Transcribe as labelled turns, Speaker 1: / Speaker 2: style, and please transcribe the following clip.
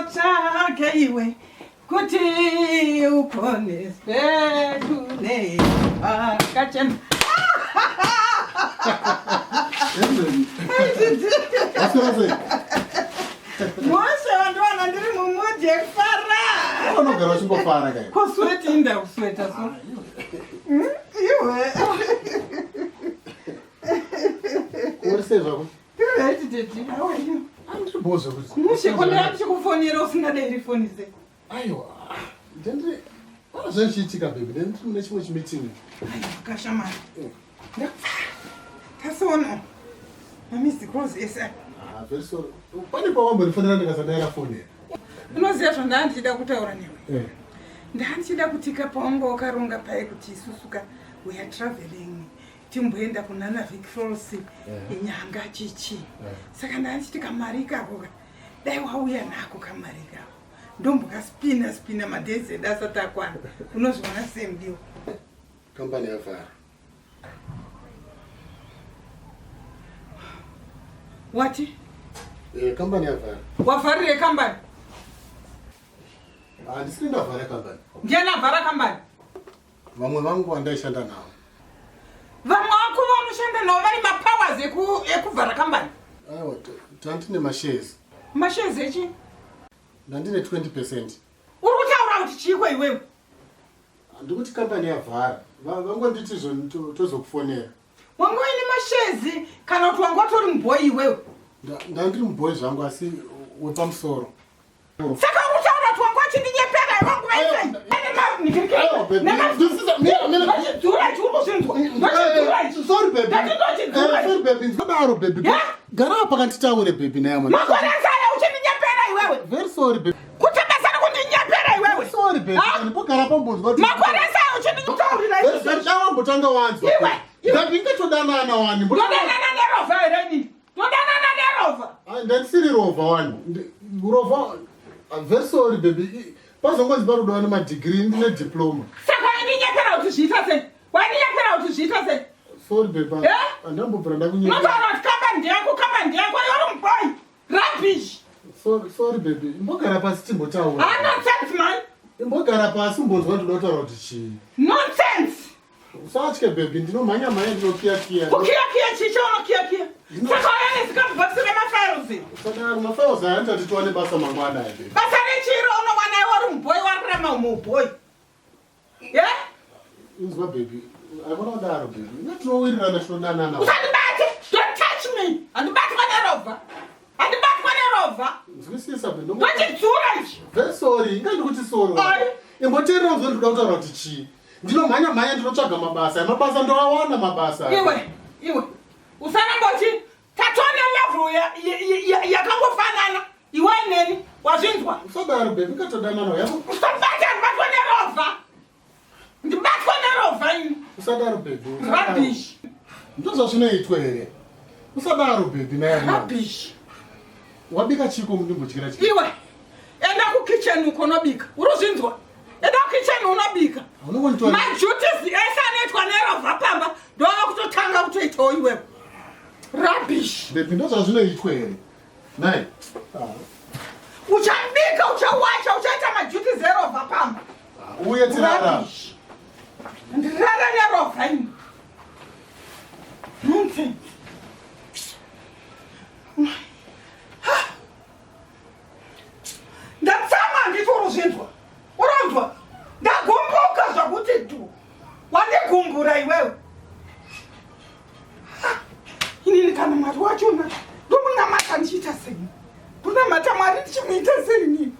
Speaker 1: Utsvake iwe kuti uponeswe kune wakachena. Mose wandiwana ndiri mumudhi yekufara.
Speaker 2: Unogara uchingofara kai.
Speaker 1: Ko sweat inda kusweta so. Hmm, iwe.
Speaker 2: Uri sei zvako?
Speaker 1: Right, Daddy. How are you?
Speaker 2: Andiri bho zvekuti.
Speaker 1: Mushe ko ndachikufonera usingadairi foni sei?
Speaker 2: Aiwa. Ndendiri Pana zvachiitika baby, ndendiri mune chimwe chimeeting.
Speaker 1: Aiwa kasha mari. Eh. Tasoona. Mamiss calls ese.
Speaker 2: Ah, very sorry. Pane pawambondifonera ndikasadaira foni here?
Speaker 1: Unoziva zvandanga ndichida kutaura newe?
Speaker 2: Eh.
Speaker 1: Ndanga ndichida kuti ka pawanga wakaronga paye kuti isusu ka we are traveling timboenda kunana Vic Falls yeah. Nyanga chichi yeah. Saka ndandichiti kamari ikako ka dai wauya nako kamari ikako ndombokaspina spina madays edu asati akwana unozviona sei mudiwa
Speaker 2: kambani yavhara
Speaker 1: wati
Speaker 2: eh, kambani yavhara
Speaker 1: wavharire kambani
Speaker 2: handisiri ndavhara kambani
Speaker 1: ndiani avhara kambani
Speaker 2: Vamwe vangu vandaishanda navo.
Speaker 1: Vamwe vako vaunoshanda navo vane mapowers ekuvhara kambani?
Speaker 2: Aiwa, tandine mashares.
Speaker 1: Mashares echi?
Speaker 2: Ndandine 20 percent.
Speaker 1: Uri kutaura kuti chiiko iwewe?
Speaker 2: Ndikuti kambani yavhara. Vangonditi izvo tozokufonera.
Speaker 1: Wanga uine mashares kana kuti wanga utori mubhoyi iwewe?
Speaker 2: Ndandiri mubhoyi zvangu asi wepamusoro.
Speaker 1: Saka uri kutaura kuti wanga uchindinyepera wangu
Speaker 2: vaisaiadaro baby gara apa kanditaure baby
Speaker 1: nayamakore ese aya uchindinyepera iwewe
Speaker 2: very sorry baby
Speaker 1: kuti basa rekundinyepera iwewe
Speaker 2: sorry baby ndipogara pambonzwa
Speaker 1: makore ese aya uchinditaurira
Speaker 2: izvozvo wanzwa
Speaker 1: iwe
Speaker 2: baby ingatodanana wani
Speaker 1: ndodanana nerovha here inini Todanana nerovha.
Speaker 2: Ah, ndandisiri rovha wani. Rovha ah, very sorry baby. Pazongonzi parudo ane madegree ndine diploma.
Speaker 1: Saka waindinyepera kuti zviita sei? Waindinyepera kuti zviita sei?
Speaker 2: Sorry baby.
Speaker 1: Eh?
Speaker 2: Andambobvira ndakunyepera.
Speaker 1: Unotaura kuti kamba ndeyako, kamba ndeyako, you're boy. Rubbish.
Speaker 2: Sorry, sorry baby. Imbogara pasi timbotaura.
Speaker 1: Ah, nonsense man.
Speaker 2: Imbogara pasi umbonzwa ndinoda kutaura kuti chii.
Speaker 1: Nonsense.
Speaker 2: Usatye baby, ndinomhanya mhanya ndinokiya kiya.
Speaker 1: Kukiya kiya chii chaunokiya kiya? Saka waya nezikamubhokisi remafiles.
Speaker 2: Usadaro, mafiles aya anoita kuti tiwane basa mangwana aya baby.
Speaker 1: Basa rechiro unowana iwe uri mubhoyi wari kurama mubhoyi. Ye?
Speaker 2: Inzwa baby, akona kudaro baby. Ine tinowirirana tinodanana.
Speaker 1: Usandibate, don't touch me. Handibatwa nerovha. Handibatwa nerovha.
Speaker 2: Nzwisisa baby.
Speaker 1: Ndochidzura ichi.
Speaker 2: Very sorry, inga ndikuti sorry. Imboteerera unzwe ndikuda kutaura kuti chii. Ndinomhanya mhanya ndinotsvaga mabasa. Mabasa ndoawana mabasa.
Speaker 1: Iwe, iwe. Usaramba uchi tatone level yakangofanana. Iwe neni wazvinzwa?
Speaker 2: Usadaro baby, katodanana yako.
Speaker 1: Usabata ndibatwa nerovha. Ndibatwa nerovha ini.
Speaker 2: Usadaro baby.
Speaker 1: Rubbish.
Speaker 2: Ndozvazvinoitwa here? Usadaro baby naye.
Speaker 1: Rubbish.
Speaker 2: Wabika chiko ndimbodyira chiko.
Speaker 1: Iwe. Enda ku kitchen uko unobika. Urozvinzwa? Enda ku kitchen unobika. Maduties ese anoitwa nerovha pamba ndova kutotanga kutoitawo iwewe. Rubbish.
Speaker 2: Baby ndozvazvinoitwa here? Nai.
Speaker 1: Ah. Uchabika, uchawacha, uchaita maduties erovha pamba.
Speaker 2: Uye tirara.
Speaker 1: Ndirara nerovha ini. Nonsense. Ndatsamwa handiti uruzvinzwa. Uronzwa? Ndagumbuka zvakuti dhu. Wandigumbura iwewe. Inini kana Mwari wachona ndomunamata ndichiita sei? Ndonamata Mwari ndichimuita sei inini?